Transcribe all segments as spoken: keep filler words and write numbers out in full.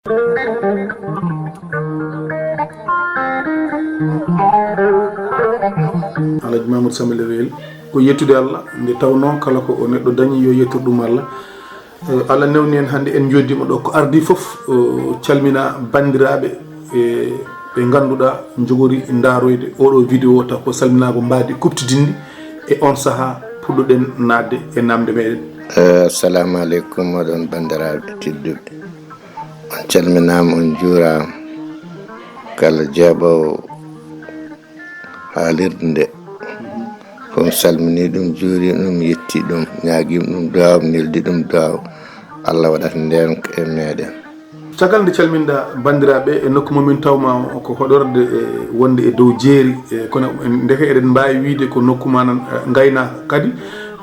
Alhaji Mamadou Samba Lewel, ko yettude Allah, nde tawnoo kala ko o neɗɗo dañi, yo yettor ɗum Allah. Eh, Allah newni en hannde, en njooɗiima ɗo. Ko ardii fof, eh, calmina banndiraaɓe, eh, ɓe ngannduɗaa njogori ndaaroyde oɗo vidéo, taw ko salminaango mbaadi kuɓtidinndi e on sahaa puɗɗoɗen naatde e naamnde meɗen. Eh, assalamu aleykum, oɗon banndiraaɓe tedduɓe. On calminaama, on njuuraama. Kala jeeɓoowo haalirde nde, fof mi salminii ɗum, juurii ɗum, yetti ɗum, ñaagii ɗum duwaaw, neldi ɗum duwaaw. Allah waɗata ndeen ko e meɗen. Caggal nde calminɗa banndiraaɓe e nokku mo min tawma o, ko hoɗorde e wonde e dow jeeri, e kono ndeke eɗen mbaawi wiyde ko nokku ma nan, eh, ngaynaaka kadi,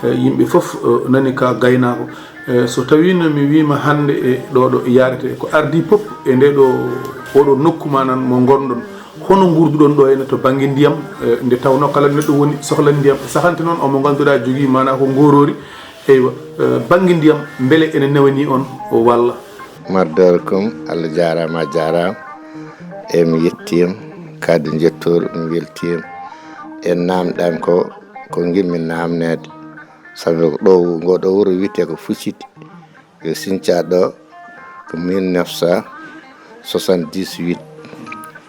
eh, yimɓe fof, eh, nani ka gaynaako. Eh, so tawiino mi wiima hannde e ɗo ɗo yaarete, ko ardii pop e nde ɗo, oɗo nokku ma nan mo ngonɗon, hono ngurduɗon ɗo henne to bannge ndiyam, eh, nde tawnoo kala neɗɗo woni sohla ndiyam, sahante noon omo ngannduɗaa jogii maanaa ko ngorori, eywa, eh, bannge ndiyam, mbele ene newanii on o walla? Mardoor kum, Allah jaaraama, a jaaraama. E mi yettiima, kadi njettoor, mi weltiima. En naamɗan ko, ko ngiɗmi naamneede. Sabu ɗo, ngo ɗo wuro wiyetee ko Fucciti. Yo Sincaa ɗo ko mille neuf cent soixante-dix-huit,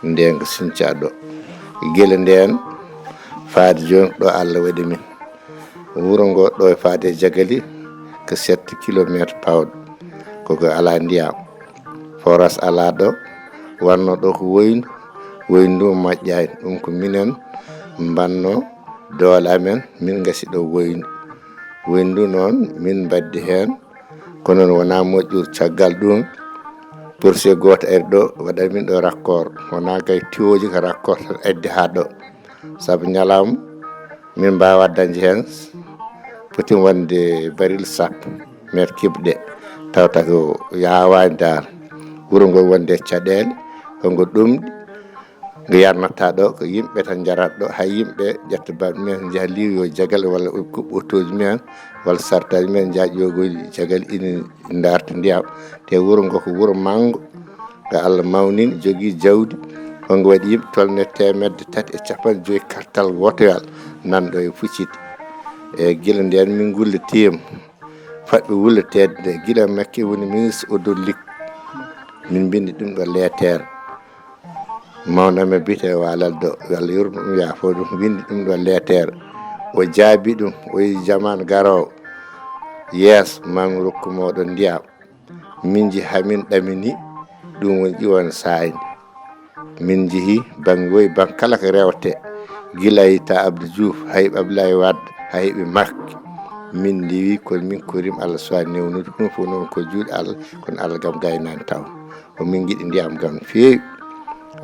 ndeen ko Sincaa ɗo. Gila ndeen, faade jooni ɗo Allah waɗi min. Wuro ngo ɗo e faade e Jagali ko sept kilomètres pawɗo. Koko alaa ndiyam. Forage alaa ɗo. Wannoo ɗo ko woyndu. Woyndu ndu moƴƴaani. Ɗum ko minen mbannoo doole amen, min ngasi ɗo woyndu. Woyndu noon, min mbaddi heen. Kono noon wonaa moƴƴuru. Caggal ɗum, portier gooto ari ɗo, waɗani min ɗo raccord. Wonaa kay tiwooji ko raccord tan addi haa ɗo. Sabu ñalawma, min mbaawaa dañde heen, poti wonde baril sappo mètre cube ɗe. Tawata ko yaawaani dal. Wuro ngo wonde caɗeele, ko ngo ɗumɗi. Nde yarnata ɗo, ko yimɓe tan njarata ɗo. Hay yimɓe ƴetta baɗ men njaha liw yo Jagal walla ɓe kuɓɓa otooji men walla sartaaji men njaha ƴogoyi Jagal ina ndarta ndiyam. Te wuro ngo ko wuro manngo, ngo Allah mawnini, jogii jawdi, ko ngo waɗi yimɓe tolne teemedde tati e capanɗe joyi kartal wotoyal nan ɗo e Fucciti. E gila ndeen min ngullitiima, faɗɓe wulleteede nde, gila Macky woni ministre o dollik. Min mbinndi ɗum ɗo leeteer. Mawɗo amen biyetee Walaldo, yo Allah yurmo ɗum, yaafoo ɗum, winndi ɗum ɗo leeteer. O jaabi ɗum, o yi jaman garoowo yeeso, maa mi rokku mooɗon ndiyam. Min nji haa min ɗamini, ɗum woni ƴiwon saayni. Min njehi bannge woy bannge kala ko rewte, gila e ta Abdou Diouf, hay Abdoulaye Wade, hay ɓe Macky. Min ndewi, kono min korim Allah suwa newnude, ɗum fof noon ko juuɗe Allah, kono Allah gam gaynaani taw. Ko min ngiɗi ndiyam gam feewi.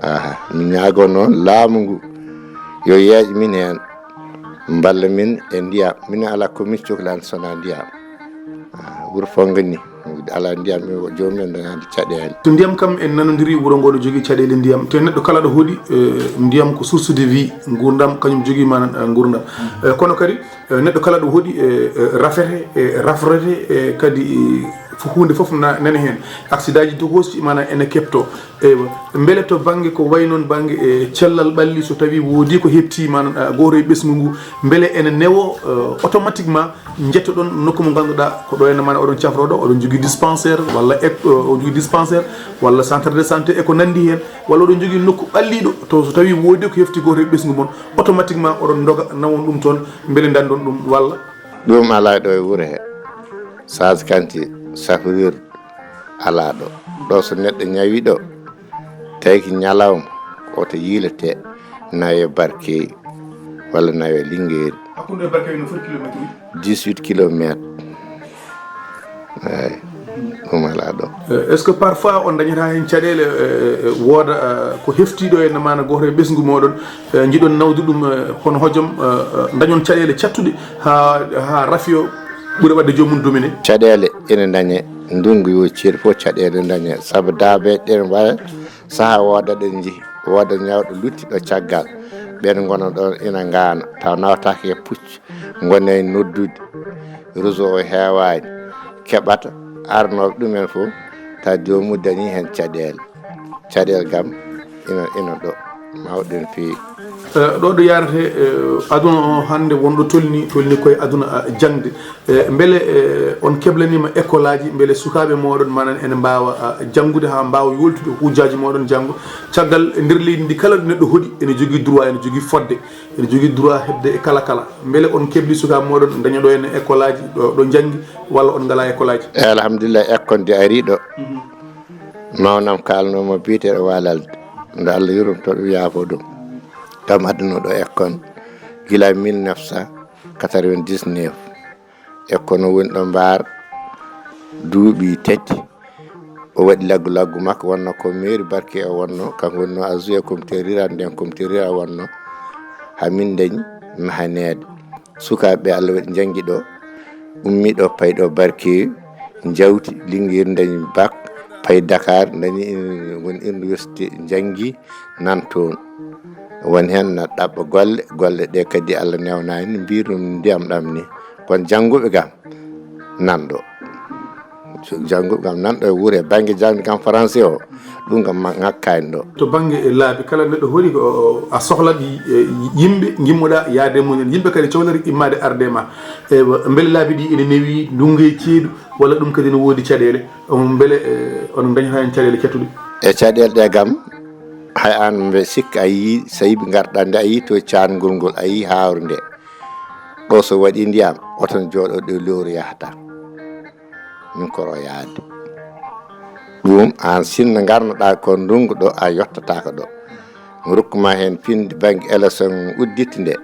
Aha, min ñaago noon laamu ngu yo yeeƴ min heen, mballa min e ndiyam. Min ala ko min cohlani sona ndiyam. Ah, wuro Fonngo ni, ala ndiyam, min wo-, joomum en dañaani caɗeele. To ndiyam kam en nanodiri, wuro ngo no jogii caɗeele ndiyam. Te neɗɗo kala ɗo hoɗi, eh, ndiyam ko source de vie, nguurndam, kañum jogii manan, eh, nguurndam. Eh, kono kadi, eh, neɗɗo kala ɗo hoɗi, eh, eh, rafete, eh, rafrete, eh, kadi, eh, fo-, huunde fof na-, nani heen. Accident ji to hoosti, manan ene keɓto. Eywa, mbele to bannge ko wayi noon bannge e cellal ɓalli, so tawii woodii ko heɓtii manan, eh, gooto e ɓesngu ngu, mbele ene newo, eh, automatiquement njettoɗon nokku mo ngannduɗaa ko ɗo henne manan oɗon cafroo ɗo, oɗon jogii dispensaire walla ek-, eh, oɗon jogii dispensaire walla centre de santé e ko nanndi heen, walla oɗon jogii nokku ɓalliiɗo to so tawii woodii ko heɓtii gooto e ɓesngu mon, automatiquement oɗon ndoga nawon ɗum toon, mbele ndanndon ɗum walla? Ɗum alaa ɗo e wuro he. Sage kanti safrir alaa ɗo. Ɗo so neɗɗo ñawi ɗo, tawi ko ñalawma, ko oto yiilete, nawe Barkeyi walla nawe Lingeeri. Hakkunde Barkeyi no foti kilometre uji? Dix-huit kilomètres. Eeyi, ɗum alaa ɗo. Eh, est-ce que parfois on dañata heen caɗeele, eh, eh, wooda, eh, ko heftiiɗo e maana gooto e ɓesngu mooɗon, eh, njiɗon nawde ɗum, eh, hono hojom, eh, eh, dañon caɗeele cattuɗe haa, haa rafi o ɓura waɗde joomum domine? Caɗeele ene dañe, ndunngu yo ceeɗu fof caɗeele dañe, sabu daabeeɗe ɗen mbaɗa sahaa wooda ɗen njehi, wooda ñawɗo luttiɗo caggal, ɓen ngona ɗon ina ngaana, taw nawataake e puccu, ngone e noddude, réseau o heewaani, keɓata arnooɓe ɗumen fof, Tawa joomum dañi heen caɗeele. Caɗeele kam ina, ina ɗo mawɗe no feewi. Eh, ɗo ɗo yarate eh, aduna o hannde wonɗo tolni tolni koye aduna ah, jaŋde. Eh, mbele eh, on keblaniima école aji mbele sukaaɓe mooɗon manan ene mbaawa ah, janngude haa mbaawa yoltude hujjaaji mooɗon janngo? Caggal e nder leydi ndi kala ɗo neɗɗo hoɗi ene jogii droit ene jogii fodde ene jogii droit heɓde e kala kala. Mbele on kebli sukaaɓe mooɗon daña ɗo ene école aji ɗo ɗo njanngi walla on ngalaa école aji? E alhamdulillah, ekkon de ari ɗo. Mawnam kaalnoomo biyeteeɗo Walalde, nde Allah yurumto ɗum yaafo ɗum. Kam adduno ɗo ekkon gila mille neuf cent quatre-vingt-dix-neuf. Ekkon o woni ɗo mbaar duuɓi tati. O waɗi laggu laggu makko, wonno ko mairie Barki o wonno, kanko wonno adjoint comité rural, nden comité rural wonno. Haa min dañi mahaneede. Sukaaɓe ɓe Allah waɗi njanngi ɗo, ummi ɗo, payi ɗo Barkeewi, njawti Lingeer, ndañi bac, payi Dakar, ndañi woni université, njanngi nan toon. Woni heen na ɗaɓɓa golle, golle ɗe kadi Allah newnaani, mbiyrum ndiyam ɗam ni. Kono jannguɓe kam nan ɗo. Jannguɓe kam nan ɗo e wuro e bannge janngude kam français o, ɗum kam ma- ŋakkaani ɗo. To bannge e laabi kala neɗɗo hoɗi ko a sohlat yimɓe ngimmoɗa yaade e mumen, yimɓe kadi cohlata immaade arde e ma. Eywa, mbele laabi ɗi ene newi, ndunngu e ceeɗu, walla ɗum kadi no woodi caɗeele? Mbele onon ndañata heen caɗeele cattuɗe? E caɗeele ɗe kam, hay aan mbe sikka a yii, so yiɓi ngarɗa nde a yii to caangol ngol, a yii haawre nde. Ɗo so waɗi ndiyam, oto ne jooɗo ɗo lowre yahata. Min koro yaade. Ɗum aan sinno ngarnoɗaa ko ndungu ɗo a yottataako ɗo. Mi rokkuma heen pinde bannge élection udditi nde.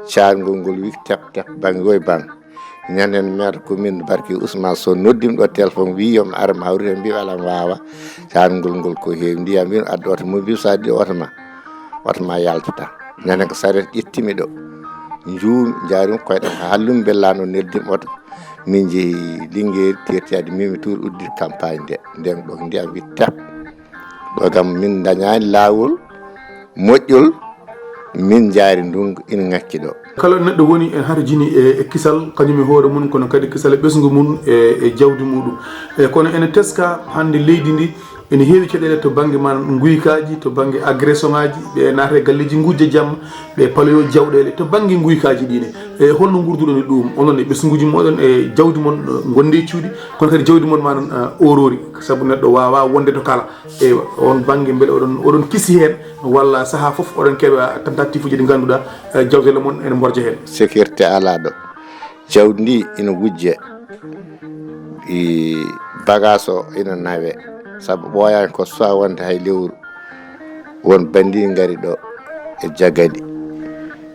Caangol ngol wi tep tep bannge woy bang. Ñanden maire commune Barki Ousmane Sow noddimi ɗo téléphone wi yo mi ar mi hawrita mbiɓe alam waawa. Caangol ngol ko heewi ndiyam mbimi addu oto mum mbiɓe so addi oto ma. Oto ma yaltata. Ñanden ko saret ƴettimi ɗo. Njuumi njaarumi koyɗam hallumi bellano neldimi oto. Min njehi Lingeeri tertiyade mimi tour udditi campagne nde. Nden ɗo ndiyam wi tep. Ɗo kam min dañaani laawol moƴƴol, min njaari ndungu ina ŋakki ɗo. Kala neɗɗo woni en hatojini e e kisal kañum e hoore mum kono kadi kisal e ɓesngu mum e e jawdi muɗum. E kono ene teska hannde leydi ndi ene heewi caɗeele to bannge man nguykaaji, to bannge agression ngaaji, ɓe naata e galleeji ngujja jamma, ɓe paloyo jawɗeele to bannge nguykaaji ɗi ne. E holno nguurduɗon e ɗum onon e ɓesnguuji moɗon e jawdi mon ngonde e cuuɗi kono kadi jawdi mon manan orori sabu neɗɗo waawaa wonde to kala. Eywa, oon bannge mbele oɗon oɗon kisi heen walla sahaa fof oɗon keɓa tentative uji ɗi ngannduɗaa jawdele mon ene mborja heen? Sécurité alaa ɗo. Jawdi ndi ina wujje, e bagaas o ina nawe, sabu ɓooyaani ko suwaa wonde hay lewru. Won banndi ngari ɗo e jagali,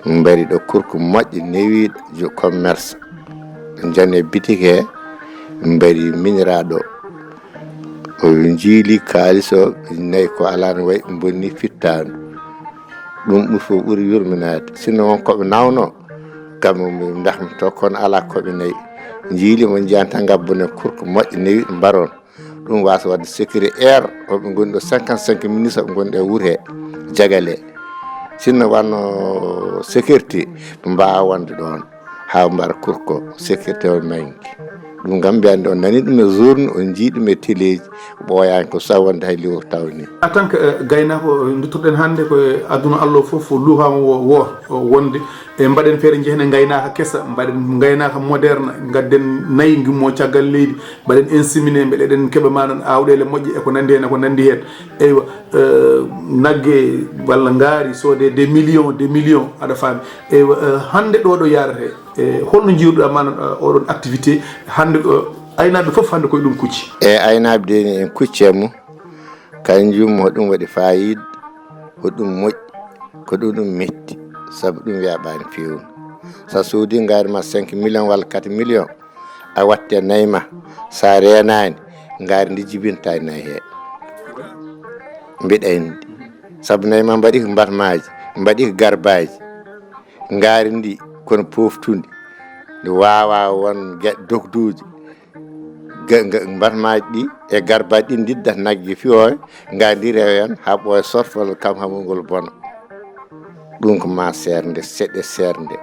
mbari ɗo kurko moƴƴo newiiɗo commerce, jane bitike, mbari miñiraaɗo. O njiili kaalis o nayi ko alaa no wayi bonni fittaandu. Ɗum ɗum fof ɓuri yurminaade. Sinno won ko ɓe nawno, kam ndax mi to kono alaa ko ɓe nayi. Njiili mo njiyan tan ngabbone kurko moƴƴo newi mbaron. Ɗum wasa wadde sécurité air o ɓe ngoni ɗo cinquante cinq minutes o ɓe ngoni ɗo e wuur he jagale. Sinno wanno sécurité ɓe mbawa wonde ɗon. Ha mbaɗa kurko sécurité o manque. Ɗum kam mbiyande on nani ɗum e journée on jii ɗum e téléji. Ɓooyaani ko saw wonde hay liwro tawni. En tant que gaynaako duttoɗen hannde koye aduna Allah fof luufaama wo wo wonde e mbaɗen feere njehen e ngaynaaka kesa, mbaɗen ngaynaaka moderne, ngadden nayi ngimmo caggal leydi, mbaɗen inséminé mbeɗa eɗen keɓa manan awɗele moƴƴe e ko nandi heen e ko nandi heen. Eywa, nagge walla ngaari soode des millions des millions aɗa faami. Eywa, hannde ɗo ɗo yarate e holno njiiruɗa manan oɗon activité hannde ɗo? Aynaaɓe fof hannde koye ɗum kucci. E aynaaɓe de ni en kucci e mum. Kanjum hoɗum waɗi fayida, hoɗum moƴƴi, ko ɗum ɗum metti. Sabu ɗum weeɓaani feewni. So a soodi ngaari ma cinq millions walla quatre millions, a watte nayi ma, so a reenaani, ngaari ndi jibinta e nayi he. Mbiɗa anndi. Sabu nayi ma mbaɗi ko mbatmaaji, mbaɗi ko garbaaji. Ngaari ndi kono poftundi, ndi waawaa won geɗe dogduuji. Mbatmaaji ɗi e garbaaji ɗi ndiddata nagge fiyo he, ngaari ndi rewa heen haa ɓooya sorfol kam hamol ngol bona. Ɗum ko ma seernde seɗɗe seernde.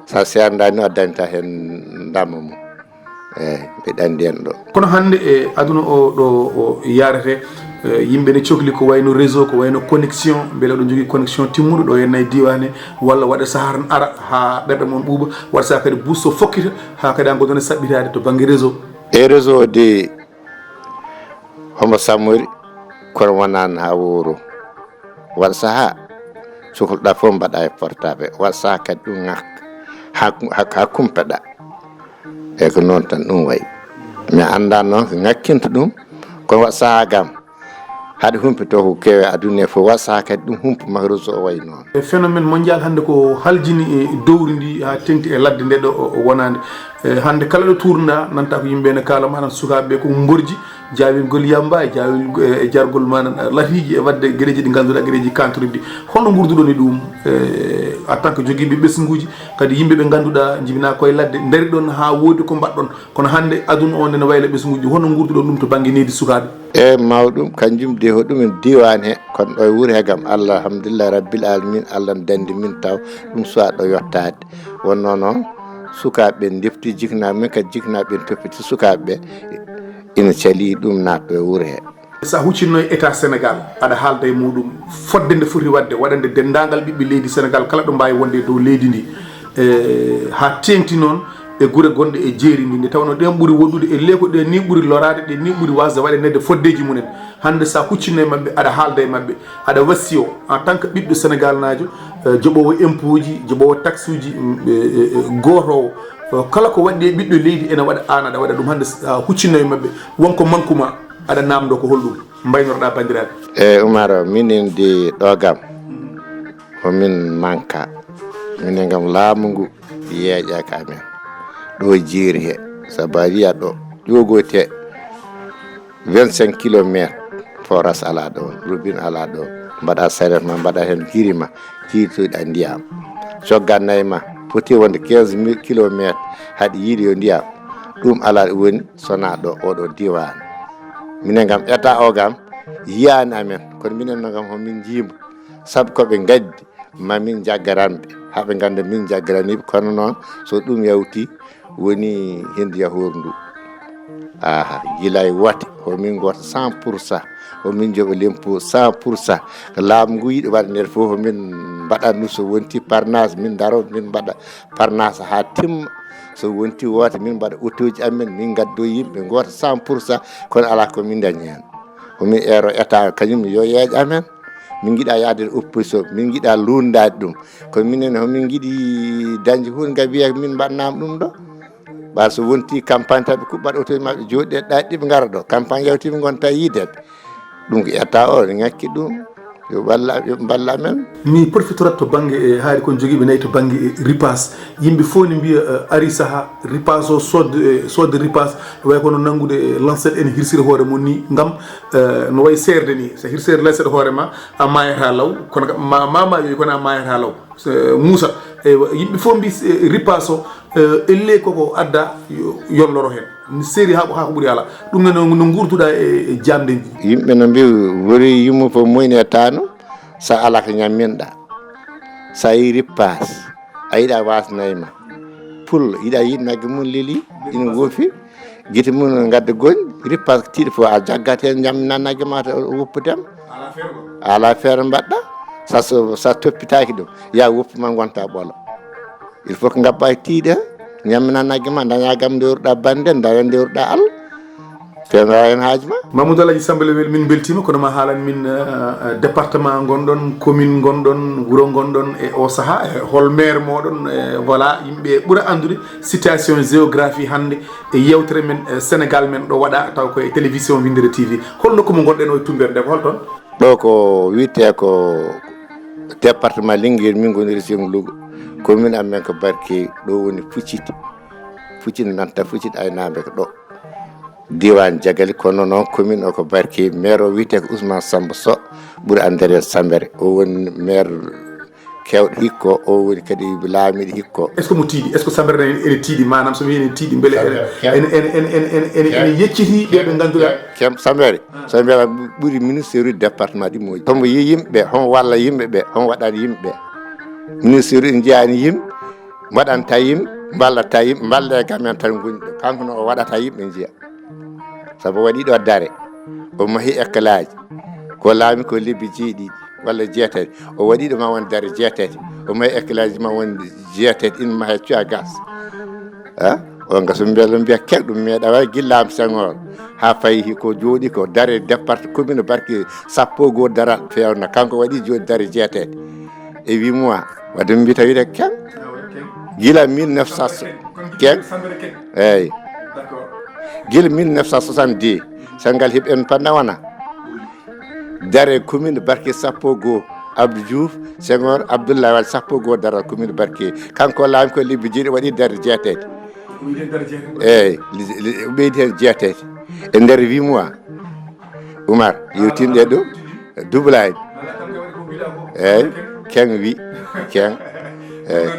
So a seerndaani o dañta heen ndamma mum. Eeyi, mbiɗa anndi en ɗo. Kono hannde e aduna o ɗo o yaarete, yimɓe ne cokli ko wayno réseau, ko wayno connexion, mbele oɗon jogii connexion timmuɗo ɗo henna e diiwaan he, walla waɗa sahaa tan ara haa ɓerɗe mon ɓuuɓa, waɗa sahaa kadi bus o fokkita haa kadi haa ngonɗon e saɓɓitaade to bannge réseau? E réseau o de, homo sammori, kono wonaa haa wowro. Waɗa sahaa, cohluɗaa fof mbaɗa e portable, waɗa sahaa kadi ɗum ŋakka haa kumpeɗaa. Eeyi, ko noon tan ɗum wayi. Mi anndaa noon ko ŋakkinta ɗum, kono waɗa sahaa kam, haɗa humpitoo ko kewi e aduna he fof, waɗa sahaa kadi ɗum humpitoo makko réseau o wayi noon. E phénomène mondial hannde ko haljini e dowri ndi haa teŋti e ladde nde ɗo wonaande. E hannde kala ɗo tuurnuɗaa nanta ko yimɓe ne kaala ma, tan sukaaɓe ɓe ko mborji, jaawirgol yamba e jaawir e jargol manan latiiji e waɗde geɗeeji ɗi ngannduɗaa geɗeeji kantoriɗi. Holno ngurduɗon e ɗum en tant que jogiiɓe ɓesnguuji, kadi yimɓe ɓe ngannduɗaa njibinaa koye ladde, ndariɗon haa woodi ko mbaɗɗon? Kono hannde aduna o nde no wayla ɓesnguuji, holno ngurduɗon ɗum to bannge needi sukaaɓe? E mawɗum, kanjum de hoɗum en diiwaan he, kono ɗo e wuro he kam, Allah, alhamdulillahi rabbil alamin, Allah no danndi min taw ɗum suwaa ɗo yottaade. Wonnoo noon, sukaaɓe ɓe ndefti jiknaaɓe men, kadi jiknaaɓe ɓe toppiti sukaaɓe ɓe, ina calii ɗum naatɗo e wuro he. So a huccinno e Etat Senegaal, aɗa haalda e muuɗum fodde nde foti waɗde, waɗande denndaangal ɓiɓɓe leydi Senegaal kala ɗo mbaawi wonde e dow leydi ndi, e haa teeŋti noon e gure gonɗe e jeeri ndi, nde tawnoo ɗeen ɓuri woɗɗude e ley ko ɗeen nii ɓuri loraade, ɗeen nii ɓuri waasde waɗaneede foddeeji mum en. Hannde so a huccinno e maɓɓe, aɗa haalda e maɓɓe, aɗa wasiyo en tant que ɓiɗɗo Senegaalnaajo, joɓoowo impooji, joɓoowo taksuuji, gootoowo, kala ko waɗɗi e ɓiɗɗo leydi ene waɗa, aan aɗa waɗa ɗum. Hannde so a huccinno e maɓɓe, won ko manku ma, aɗa naamndoo ko holɗum mbaynorɗaa banndiraaɓe? E Umaro, minen de ɗo kam, ko min manka. Minen kam laamu ngu yeeƴaaka amen. Ɗo jeeri he, sabu a yiya ɗo ƴogoyte vingt-cinq kilometre, forage alaa ɗo, robinet alaa ɗo. Mbaɗa saret ma, mbaɗa heen giri ma, jiitoyɗa ndiyam. Cogga nayi ma, foti wonde quinze mille kilometre, haɗa yiide yo ndiyam. Ɗum alaa, ɗum woni sonaa ɗo, oɗo diiwaan. Minen kam, Etat o kam, yiyaani amen, kono minen noon kam, homin njiima. Sabu ko ɓe ngaddi, ma min njaggaran ɓe, haa ɓe ngannda min njaggaranii ɓe. Kono noon, so ɗum yawti, woni henndu yahooru ndu. Aha, gila e wate, homin ngoota cent pour cent, homin njoɓa lempo cent pour cent. Ko laamu ngu yiɗi waɗaneede fof, homin mbaɗa ɗum. So wonti parnas, min ndaro, min mbaɗa parnas haa timma. So wonti woote, min mbaɗa otooji amen, min ngaddo yimɓe ngoota cent pour cent, kono alaa ko min ndañi heen. Homin eero Etat kañum yo yeeƴ amen. Min njiɗa yaade e opposition, min njiɗa lunndaade ɗum. Kono minen, homin njiɗi dañde huunde, ngam wiya min mbaɗnaama ɗum ɗo. Ɓa so wonti campagne, tan ɓe kuɓɓat otooji maɓɓe, jooɗi e ɗaɗi, ɓe ngara ɗo. Campagne yawti, ɓe ngonta yiideɓe. Ɗum ko Etat o, ene ŋakki ɗum. Yo walla, yo mballa men. Mi profitorat to bannge e haali kon jogiiɓe nayi to bannge e ripaas. Yimɓe fof ne mbiya, eh, ari saha ripaas o, soodde, eh, soodde ripaas, way kono nanngude, eh, lancette ene hirsira hoore mum ni, ngam, eh, no wayi seerde ni. So a hirsiri lancette hoore ma, a maayata law, kono ka-, ma, ma maayoy, kono a maayata law. So, eh, Muusa, eywa, yimɓe fof mbi, eh, ripaas o, eh, elle koko adda yo-, yolloro heen. Ne seeri haa ko, haa ko ɓuri ala. Ɗum ne no, no ngurduɗa e, e jamde ndi. Yimɓe no mbi wori yummo fof moyni e taano, so ala ko ñamminɗa. So a yi ripaas, a yiɗa waas nayi ma. Pullo, yiɗa yiɗ nagge mum leli, ina woofi. Gite mum no ngadda goñ, ripaas ko tiiɗa fof, a jaggat heen, ñamminaa nagge ma, taw o woppudema. Ala feere mbaɗɗa. Sa, so, sa toppitaaki ɗum, ya woppu ma ngonta ɓolo. Il faut que ngabba e tiiɗa, ñamminaa nagge ma, daña gam ndewruɗa bande, daña ndewruɗa Allah. Feewnora heen haaju ma. Mamoudou Aladji Samba Lewel, min mbeltiima, kono ma haalan min, eh, eh, département ngonɗon, commune ngonɗon, wuro ngonɗon e o saha, e hol maire moɗon, eh, voilà, yimɓe ɓura anndude situation géographie hannde e yewtere men, eh, Sénégal men ɗo waɗa taw koye télévision Winndere T V. Hol nokku mo ngonɗen o e tumbere nde, ko hol toon? Ɗo ko wiyetee ko département Linguère, min ngoni région Louga. Commune amen ko Barkewi, ɗo woni Fucciti. Fucciti nanta Fucciti aynaaɓe ko ɗo. Diiwaan Jagali, kono noon commune o ko Barkewi. Maire o wiyetee ko Ousmane Samba Sow, ɓuri anndeede Sambere. O woni maire keewɗo hikka, o woni kadi laamiiɗo hikka. Est-ce que mo tiiɗi? Est-ce que Sambere ene, ene tiiɗi? Maanaam so mi ene tiiɗi, mbele ene, ene, ene, ene, ene, ene, ene yecciti ɓe ɓe ngannduɗaa? Kem Sambere. Sambere ɓuri ministre uji département ɗi moƴƴi. Homo yi yimɓe, homo walla yimɓe ɓe, homo waɗani yimɓe ɓe. Ministre uji njiyaani yimɓe, Mbaɗanta yimɓe, mballata yimɓe, mballe e gamen tan ngoni ɗo. Kanko no o waɗata yimɓe njiya. Sabu waɗi ɗo dare, o mahi éclaji. Ko laami ko lebbi jeeɗiɗi walla jeetati. O waɗi ɗo ma won dare jeetati. O mahi éclaji ma won jeetati, ina mahe cuya gas. Ha? O ngasu mbelo mbiya kek ɗum meeɗa waɗa gilla am Senghor. Ha fayi ko jooɗi ko dare départ commune barki sappo goo daral fewna. Kanko waɗi jooɗi dare jeetati. E huit mois. Wadde min mbiyata wiide keng. Gila mille neuf cent keng. Eyyi. Gila mille neuf cent soixante-dix. Senegal heɓi indépendance wona. Dare commune barki sappo goo. Abdou Diouf, Senghor, Abdoulaye Wade sappo goo daral commune barki. Kanko laami ko lebbi jeeɗi waɗi dare jeetati. Eyyi, li- li- ɓeydi heen jeetati. E nder huit mois. Umar, yewtinɗe ɗo. Double A. Eyyi, keng wi, keng. Eyyi.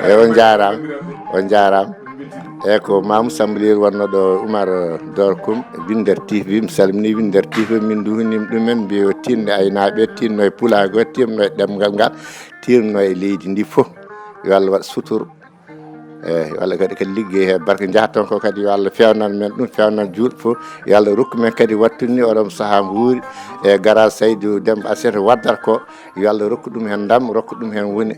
Eyyi, on njaaraama, on njaaraama. Eyyi, ko Mamoudou Samba Leydi wonno ɗo, Umar Dorkum, Winder T V, mi salmini Winder T V, min nduhunima ɗumen, mbiyo tinno aynaaɓe, tinno e pulaagu, tinno e ɗemngal ngal, tinno e leydi ndi fof. Yo Allah waɗ sutur. Eyyi, yo Allah kadi, kadi liggey he barke, njaha toon ko kadi, yo Allah fewnan men ɗum, fewnan juulɓe fof. Yo Allah rokku men kadi wattude ni oɗon sahaa nguuri e garal Saydu Demba Aset waddata ko. Yo Allah rokku ɗum heen ndam, rokku ɗum heen woni.